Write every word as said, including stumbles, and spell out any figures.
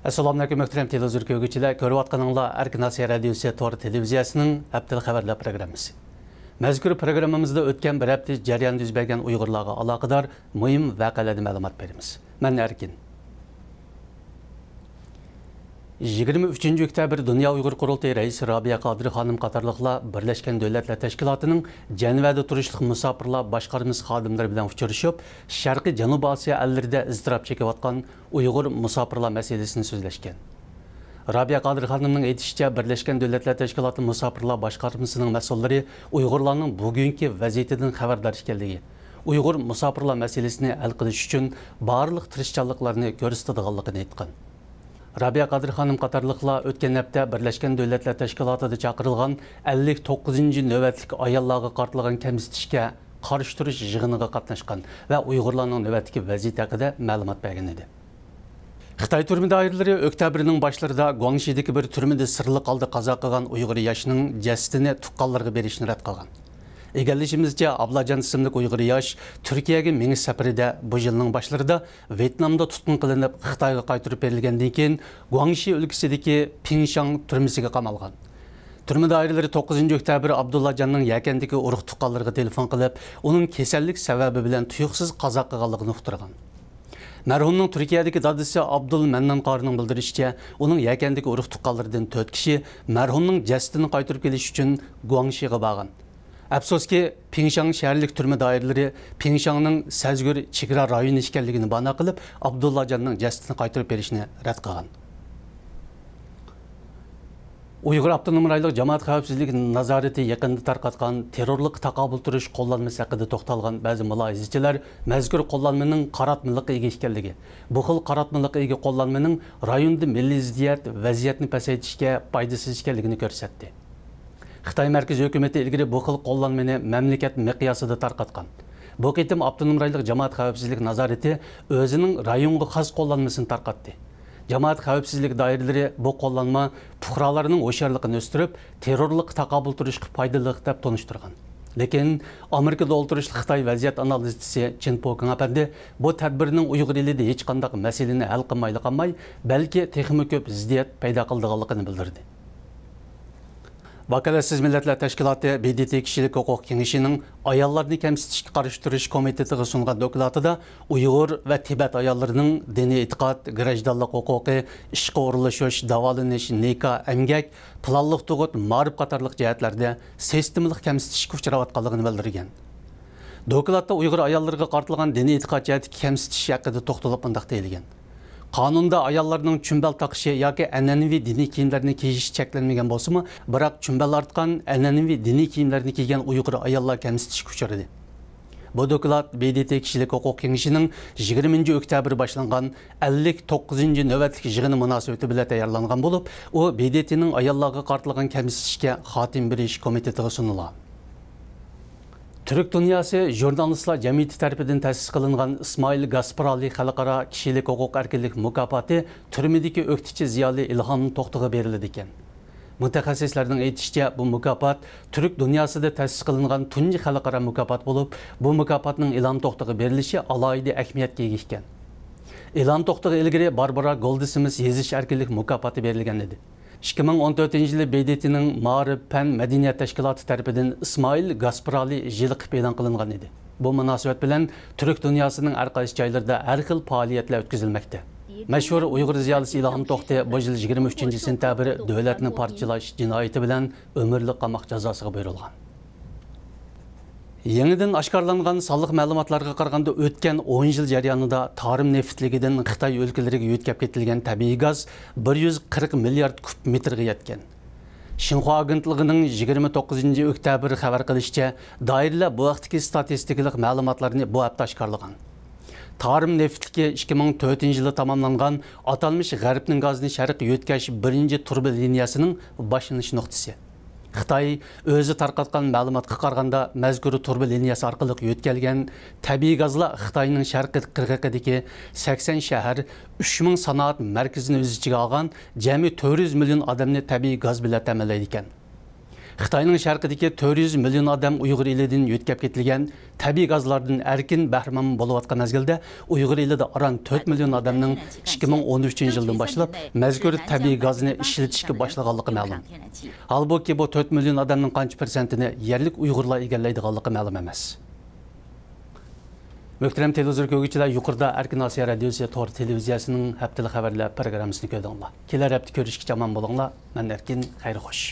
ئەسسالامۇئەلەيكۇم، مۆھتەرەم تېلېۋىزور كۆرگۈچىلەر. كۆرۈۋاتقىنىڭلار ئەركىن ئاسىيا رادىيوسى تور تېلېۋىزىيەسىنىڭ ھەپتىلىك خەۋەرلەر پروگراممىسى. مەزكۇر پروگراممىمىزدا ئۆتكەن بىر ھەپتە جەريانىدا يۈز بەرگەن ئۇيغۇرلارغا ئالاقىدار مۇھىم ۋەقەلەردىن مەلۇمات بېرىمىز. مەن ئەركىن. يىگىرمە ئۈچىنچى ئۆكتەبىر دۇنيا ئۇيغۇر قۇرۇلتىيى رەئىسى رابىيە قادىر خانىم قاتارلىقلار بىرلەشكەن دۆلەتلەر تەشكىلاتىنىڭ جەنۋەدە تۇرۇشلۇق مۇساپىرلار باشقارمىسى خادىملىرى بىلەن ئۇچرىشىپ، شەرقىي جەنۇبىي ئاسىيا ئەللىرىدە ئىزتىراپ چېكىۋاتقان ئۇيغۇر مۇساپىرلار مەسىلىسىنى سۆزلەشكەن. رابىيە قادىر خانىمنىڭ ئېيتىشىچە، بىرلەشكەن دۆلەتلەر تەشكىلاتى مۇساپىرلار باشقارمىسىنىڭ مەسئۇللىرى ئۇيغۇرلارنىڭ بۈگۈنكى ۋەزىيىتىدىن خەۋەردار ئىكەنلىكى، ئۇيغۇر مۇساپىرلار مەسىلىسىنى ھەل قىلىش ئۈچۈن بارلىق تىرىشچانلىقلارنى كۆرسىتىدىغانلىقىنى ئېيتقان. رابىيە قادىر خانىم قاتارلىقلار ئۆتكەن ھەپتە بىرلەشكەن دۆلەتلەر تەشكىلاتىدا چاقىرىلغان ئەللىك توققۇزىنچى نۆۋەتلىك ئاياللارغا قارىتىلغان كەمسىتىشكە قارشى تۇرۇش يىغىنىغا قاتناشقان ۋە ئۇيغۇرلارنىڭ نۆۋەتتىكى ۋەزىيىتى ھەققىدە مەلۇمات بەرگەن ئىدى. خىتاي تۈرمە دائىرىلىرى ئۆكتەبىرنىڭ باشلىرىدا گۇاڭشىدىكى بىر تۈرمىدە سىرلىق ھالدا قازا قىلغان ئۇيغۇر ياشنىڭ جەسىتىنى تۇغقانلىرىغا بېرىشنى رەت قىلغان. ئىگىلىشىمىزچە، ئابلاجان ئىسىملىك ئۇيغۇر ياش تۈركىيەگە مېڭىش سەپىرىدە بۇ يىلنىڭ باشلىرىدا ۋيېتنامدا تۇتقۇن قىلىنىپ، خىتايغا قايتۇرۇپ بېرىلگەندىن كېيىن، گۇاڭشى ئۆلكىسىدىكى پىڭشاڭ تۈرمىسىگە قامالغان. تۈرمە دائىرىلىرى توققۇزىنچى ئۆكتەبىر ئابدۇللاجاننىڭ يەكەندىكى ئۇرۇق تۇغقانلىرىغا تېلېفون قىلىپ، ئۇنىڭ كېسەللىك سەۋەبى بىلەن تۇيۇقسىز قازا قىلغانلىقىنى ئۇقتۇرغان. مەرھۇمنىڭ تۈركىيەدىكى دادىسى ئابدۇل مەننان قارىنىڭ بىلدۈرۈشىچە، ئۇنىڭ يەكەندىكى ئۇرۇق تۇغقانلىرىدىن تۆت كىشى مەرھۇمنىڭ جەسىتىنى قايتۇرۇپ كېلىش ئۈچۈن گۇاڭشىغا بارغان. ئەپسۇسكى، پىڭشاڭ شەھەرلىك تۈرمە دائىرىلىرى پىڭشاڭنىڭ سەزگۈر چېگرا رايونى ئىكەنلىكىنى بانا قىلىپ، ئابدۇللاجاننىڭ جەسىتىنى قايتۇرۇپ بېرىشنى رەت قىلغان. ئۇيغۇر ئاپتونوم رايونلۇق جامائەت خەۋپسىزلىك نازارىتى يېقىندا تارقاتقان تېررورلۇققا تاقابىل تۇرۇش قوللانمىسى ھەققىدە توختالغان بەزى مۇلاھىزىچىلەر مەزكۇر قوللانمىنىڭ قاراتمىلىققا ئىگە ئىكەنلىكى، بۇ خىل قاراتمىلىققا ئىگە قوللانمىنىڭ رايوندا مىللىي زىددىيەت ۋەزىيەتنى پەسەيتىشكە پايدىسىز ئىكەنلىكىنى كۆرسەتتى. خىتاي مەركىزىي ھۆكۈمىتى ئىلگىرى بۇ خىل قوللانمىنى مەملىكەت مىقياسىدا تارقاتقان. بۇ قېتىم ئاپتونوم رايونلۇق جامائەت خەۋپسىزلىك نازارىتى ئۆزىنىڭ رايونغا خاس قوللانمىسىنى تارقاتتى. جامائەت خەۋپسىزلىك دائىرىلىرى بۇ قوللانما پۇقرالارنىڭ ھوشيارلىقىنى ئۆستۈرۈپ، تېررورلۇققا تاقابىل تۇرۇشقا پايدىلىق دەپ تونۇشتۇرغان. لېكىن ئامېرىكىدا ئولتۇرۇشلۇق خىتاي ۋەزىيەت ئانالىزچىسى چىن پوكىڭ ئەپەندى بۇ تەدبىرنىڭ ئۇيغۇر ئېلىدە ھېچقانداق مەسىلىنى ھەل قىلمايلا قالماي، بەلكى تېخىمۇ كۆپ زىددىيەت پەيدا قىلىدىغانلىقىنى بىلدۈردى. ۋاكالەتسىز مىللەتلەر تەشكىلاتى، ب د ت، كىشىلىك ھوقۇق كېڭىشىنىڭ ئاياللارنى كەمسىتىشكە قارشى تۇرۇش كومىتېتىغا سۇنغان دوكلاتىدا ئۇيغۇر ۋە تىبەت ئاياللىرىنىڭ دىنىي ئېتىقاد، گراژدانلىق ھوقۇقى، ئىشقا ئورۇنلىشىش، داۋالىنىش، نىكاھ، ئەمگەك، پىلانلىق تۇغۇت، مائارىپ قاتارلىق جەھەتلەردە سىستېمىلىق كەمسىتىشكە ئۇچراۋاتقانلىقىنى بىلدۈرگەن. دوكلاتتا ئۇيغۇر ئاياللىرىغا قارىتىلغان دىنىي ئېتىقاد جەھەتتىكى كەمسىتىش ھەققىدە توختىلىپ مۇنداق دېيىلگەن: قانۇندا ئاياللارنىڭ چۈمبەل تاقىشى ياكى ئەنئەنىۋى دىنىي كىيىملەرنى كىيىشى چەكلەنمىگەن بولسىمۇ، بىراق چۈمبەل ئارتقان، ئەنئەنىۋى دىنىي كىيىملەرنى كىيگەن ئۇيغۇر ئاياللار كەمسىتىشكە ئۇچرىدى. بۇ دوكلات ب د ت كىشىلىك ھوقۇق كېڭىشىنىڭ يىگىرمىنچى ئۆكتەبىر باشلانغان ئەللىك توققۇزىنچى نۆۋەتلىك يىغىنى مۇناسىۋىتى بىلەن تەييارلانغان بولۇپ، ئۇ ب د ت نىڭ ئاياللارغا قارىتىلغان كەمسىتىشكە خاتىمە بېرىش كومىتېتىغا سۇنۇلغان. تۈرك دۇنياسى ژۇرنالىستلار جەمئىيىتى تەرىپىدىن تەسىس قىلىنغان ئىسمائىل گاسپرالى خەلقئارا كىشىلىك ھوقۇق ئەركىنلىك مۇكاپاتى تۈرمىدىكى ئۆكتىچى زىيالىي ئىلھام توختىغا بېرىلىدىكەن. مۇتەخەسسىسلەرنىڭ ئېيتىشىچە، بۇ مۇكاپات تۈرك دۇنياسىدا تەسىس قىلىنغان تۇنجى خەلقئارا مۇكاپات بولۇپ، بۇ مۇكاپاتنىڭ ئىلھام توختىغا بېرىلىشى ئالاھىدە ئەھمىيەتكە ئىگە ئىكەن. ئىلھام توختىغا ئىلگىرى باربارا گولدسمىت يېزىش ئەركىنلىك مۇكاپاتى بېرىلگەن ئىدى. ئىككى مىڭ ئون تۆتىنچى يىلى ب د ت نىڭ مائارىپ، پەن، مەدەنىيەت تەشكىلاتى تەرىپىدىن ئىسمائىل گاسپرالى يىلى قىلىپ ئېلان قىلىنغان ئىدى. بۇ مۇناسىۋەت بىلەن تۈرك دۇنياسىنىڭ ھەر قايسى جايلىرىدا ھەر خىل پائالىيەتلەر ئۆتكۈزۈلمەكتە. مەشھۇر ئۇيغۇر زىيالىيسى ئىلھام توختى بۇ يىل يىگىرمە ئۈچىنچى سېنتەبىر دۆلەتنى پارچىلاش جىنايىتى بىلەن ئۆمۈرلۈك قاماق جازاسىغا بۇيرۇلغان. يېڭىدىن ئاشكارىلانغان سانلىق مەلۇماتلارغا قارىغاندا، ئۆتكەن ئون يىل جەريانىدا تارىم نېفىتلىكىدىن خىتاي ئۆلكىلىرىگە يۆتكەپ كېتىلگەن تەبىئىي گاز بىر يۈز قىرىق مىليارد كۇب مېتىرغا يەتكەن. شىنخۇا ئاگېنتلىقىنىڭ يىگىرمە توققۇزىنچى ئۆكتەبىر خەۋەر قىلىشىچە، دائىرىلەر بۇ ھەقتىكى ستاتىستىكىلىق مەلۇماتلارنى بۇ ھەپتە ئاشكارىلىغان. تارىم نېفىتلىكى ئىككى مىڭ تۆتىنچى يىلى تاماملانغان ئاتالمىش غەربنىڭ گازىنى شەرققە يۆتكەش بىرىنچى تۇرۇبا لىنىيەسىنىڭ باشلىنىش نۇقتىسى. خىتاي ئۆزى تارقاتقان مەلۇماتقا قارىغاندا، مەزكۇر تۇرۇبا لىنىيەسى ئارقىلىق يۆتكەلگەن تەبىئىي گازلار خىتاينىڭ شەرقىي قىرغىقىدىكى سەكسەن شەھەر، ئۈچ مىڭ سانائەت مەركىزىنى ئۆز ئىچىگە ئالغان جەمئىي تۆت يۈز مىليون ئادەمنى تەبىئىي گاز بىلەن تەمىنلەيدىكەن. خىتاينىڭ شەرقىدىكى تۆت يۈز مىليون ئادەم ئۇيغۇر ئېلىدىن يۆتكەپ كېتىلگەن تەبىئىي گازلاردىن ئەركىن بەھرىمەن بولۇۋاتقان مەزگىلدە، ئۇيغۇر ئېلىدا ئاران تۆت مىليون ئادەمنىڭ ئىككى مىڭ ئون ئۈچىنچى يىلدىن باشلاپ مەزكۇر تەبىئىي گازنى ئىشلىتىشكە باشلىغانلىقى مەلۇم. ھالبۇكى، بۇ تۆت مىليون ئادەمنىڭ قانچە پىرسەنتىنى يەرلىك ئۇيغۇرلار ئىگىلەيدىغانلىقى مەلۇم ئەمەس. مۆھتەرەم تېلېۋىزور كۆرگۈچىلەر، يۇقىرىدا ئەركىن ئاسىيا رادىيوسى تور تېلېۋىزىيەسىنىڭ ھەپتىلىك خەۋەرلەر پروگراممىسىنى كۆردۈڭلار. كېلەر ھەپتە كۆرۈشكىچە ئامان بولۇڭلار. مەن ئەركىن، خەير خوش.